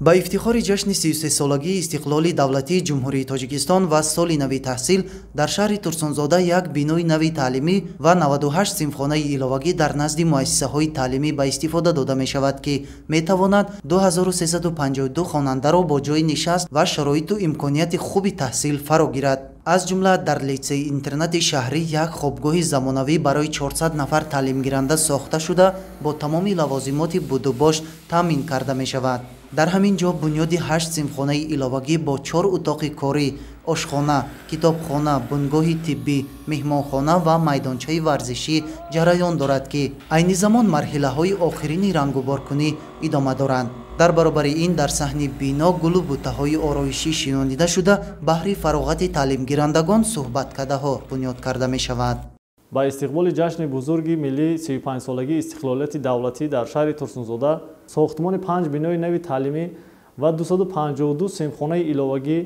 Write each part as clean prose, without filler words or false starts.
Ба ифтихори ҷашни 33-солагии истиқлоли давлатии Ҷумҳурии Тоҷикистон ва соли нави таҳсил дар шаҳри Турсунзода як бинои нави таълимӣ ва 98 синфхонаи иловагӣ дар назди муассисаҳои таълимӣ ба истифода дода мешавад, ки метавонад 2352 хонандаро бо ҷойи нишаст ва шароиту имконияти хуби таҳсил фаро гирад. Аз ҷумла дар литсейи интернати шаҳрӣ як хобгоҳи замонавӣ барои 400 нафар таълимгиранда сохта шуда, бо тамоми лавозимоти будубош таъмин карда мешавад. Дар ҳамин ҷо бунёди 8 синфхонаи иловагӣ бо 4 утоқи корӣ, ошхона, китобхона, бунгоҳи тиббӣ, меҳмонхона ва майдончаи варзишӣ ҷараён дорад, ки айни замон марҳилаҳои охирини рангуборкунӣ идома доранд. Дар баробари ин дар саҳни бино гулу бутаҳои ороишӣ шинонида шуда, баҳри фароғати таълимгирандагон суҳбаткадаҳо бунёд карда мешавад. Ба истиқболи ҷашни бузурги миллӣ 35-солагии истиқлолияти давлатӣ дар шаҳри Турсунзода сохтмони 5 бинои нави таълимӣ ва 252 синфхонаи иловагӣ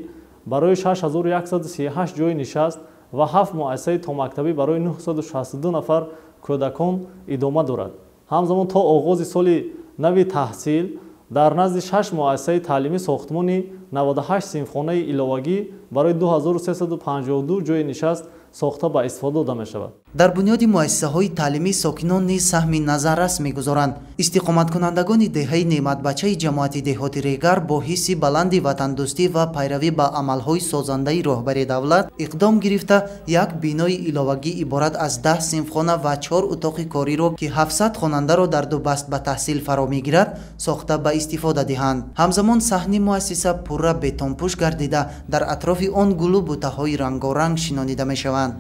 барои 6138 ҷойи нишаст ва 7 муассисаи томактабӣ барои 962 нафар кӯдакон идома дорад. Ҳамзамон то оғози соли нави таҳсил дар назди 6 муассисаи таълимӣ сохтмони 98 синфхонаи иловагӣ барои 2352 ҷойи нишаст сохта ба истифода дода мешавад. Дар бунёди муассисаҳои таълимӣ сокинон низ саҳми назаррас мегузоранд. Истиқоматкунандагони деҳаи Неъматбачаи ҷамоати деҳоти Регар бо ҳисси баланди ватандӯстӣ ва пайравӣ ба амалҳои созандаи роҳбари давлат иқдом гирифта, як бинои иловагӣ иборат аз 10 синфхона ва 4 утоқи кориро, ки 700 хонандаро дар ду баст ба таҳсил фаро мегирад, сохта ба истифода диҳанд. Ҳамзамон саҳни муассиса пурра бетонпӯш гардида, дар атрофи он гулу бутаҳои рангоранг шинонида мешаванд.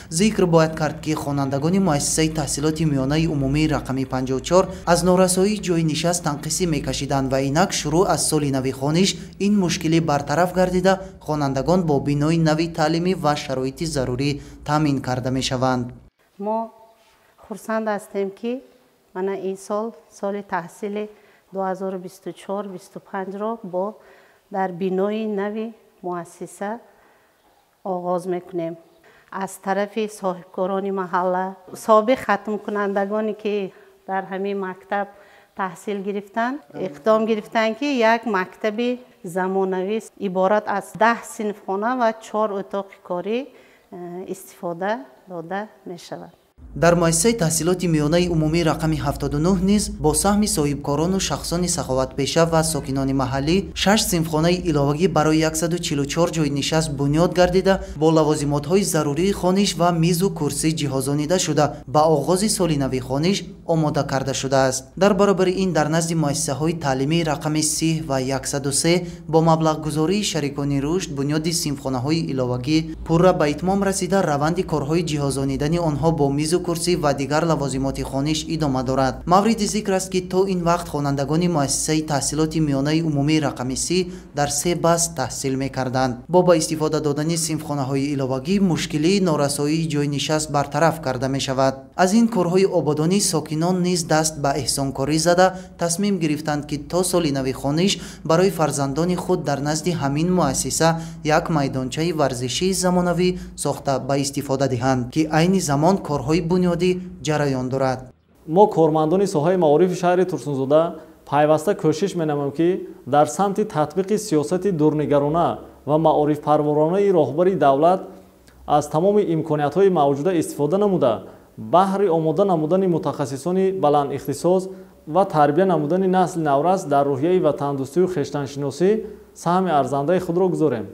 Зикр бояд кард, ки хонандагони муассисаи таҳсилоти миёнаи умумии рақами 54 аз норасоии ҷойи нишаст танқисӣ мекашиданд ва инак шурӯъ аз соли нави хониш ин мушкилӣ бартараф гардида, хонандагон бо бинои нави таълимӣ ва шароити зарурӣ таъмин карда мешаванд. Мо хурсанд ҳастем, ки мана ин сол соли таҳсили 2024-25-ро бо дар бинои нави муассиса оғоз мекунем. Аз тарафи соҳибкорони маҳалла, собиқ хатмкунандагоне ки дар ҳамин мактаб таҳсил гирифтанд, иқдом гирифтанд, ки як мактаби замонавӣ иборат аз 10 синфхона ва 4 утоқи корӣ истифода дода мешавад. Дар муассисаи таҳсилоти миёнаи умумии рақами 79 низ бо саҳми соҳибкорону шахсони саховатпеша ва сокинони маҳаллӣ 6 синфхонаи иловагӣ барои 144 ҷойи нишаст бунёд гардида, бо лавозимотҳои зарурии хониш ва мизу курсӣ ҷиҳозонида шуда, ба оғози соли нави хониш омода карда шудааст. Дар баробари ин дар назди муассисаҳои таълимии рақами 30 ва 103 бо маблағгузории шарикони рушд бунёди синфхонаҳои иловагӣ пурра ба итмом расида, раванди корҳои ҷиҳозонидани онҳо бо мизу курсӣ ва дигар лавозимоти хониш идома дорад. Мавриди зикр аст, ки то ин вақт хонандагони муассисаи таҳсилоти миёнаи умумии рақами 30 дар 3 баст таҳсил мекарданд. Бо ба истифода додани синфхонаҳои иловагӣ мушкилии норасоии ҷойи нишаст бартараф карда мешавад. Аз ин корҳои ободонӣ сокинон низ даст ба эҳсонкорӣ зада, тасмим гирифтанд, ки то соли нави хониш барои фарзандони худ дар назди ҳамин муассиса як майдончаи варзишии замонавӣ сохта ба истифода диҳанд, ки айни замон корҳои бунёдӣ ҷараён дорад. Мо кормандони соҳаи маорифи шаҳри Турсунзода пайваста кӯшиш менамоем, ки дар самти татбиқи сиёсати дурнигарона ва маорифпарваронаи роҳбари давлат аз тамоми имкониятҳои мавҷуда истифода намуда, баҳри омода намудани мутахассисони баландихтисос ва тарбия намудани насли наврас дар рӯҳияи ватандӯстию хештаншиносӣ саҳми арзандаи худро гузорем.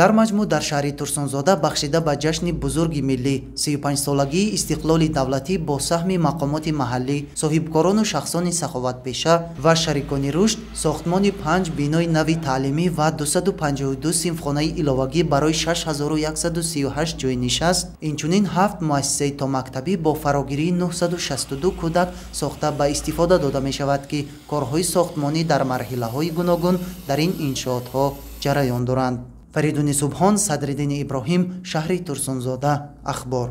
Дар маҷмӯъ дар шаҳри Турсунзода бахшида ба ҷашни бузурги миллӣ 35-солагии истиқлоли давлатӣ бо саҳми мақомоти маҳаллӣ, соҳибкорону шахсони саховатпеша ва шарикони рушд сохтмони 5 бинои нави таълимӣ ва 252 синфхонаи иловагӣ барои 6138 ҷойи нишаст, инчунин 7 муассисаи томактабӣ бо фарогирии 962 кӯдак сохта ба истифода дода мешавад, ки корҳои сохтмонӣ дар марҳилаҳои гуногун дар ин иншоотҳо ҷараён доранд. Фаридуни Субҳон, Садриддини Иброҳим, шаҳри Турсунзода, Ахбор.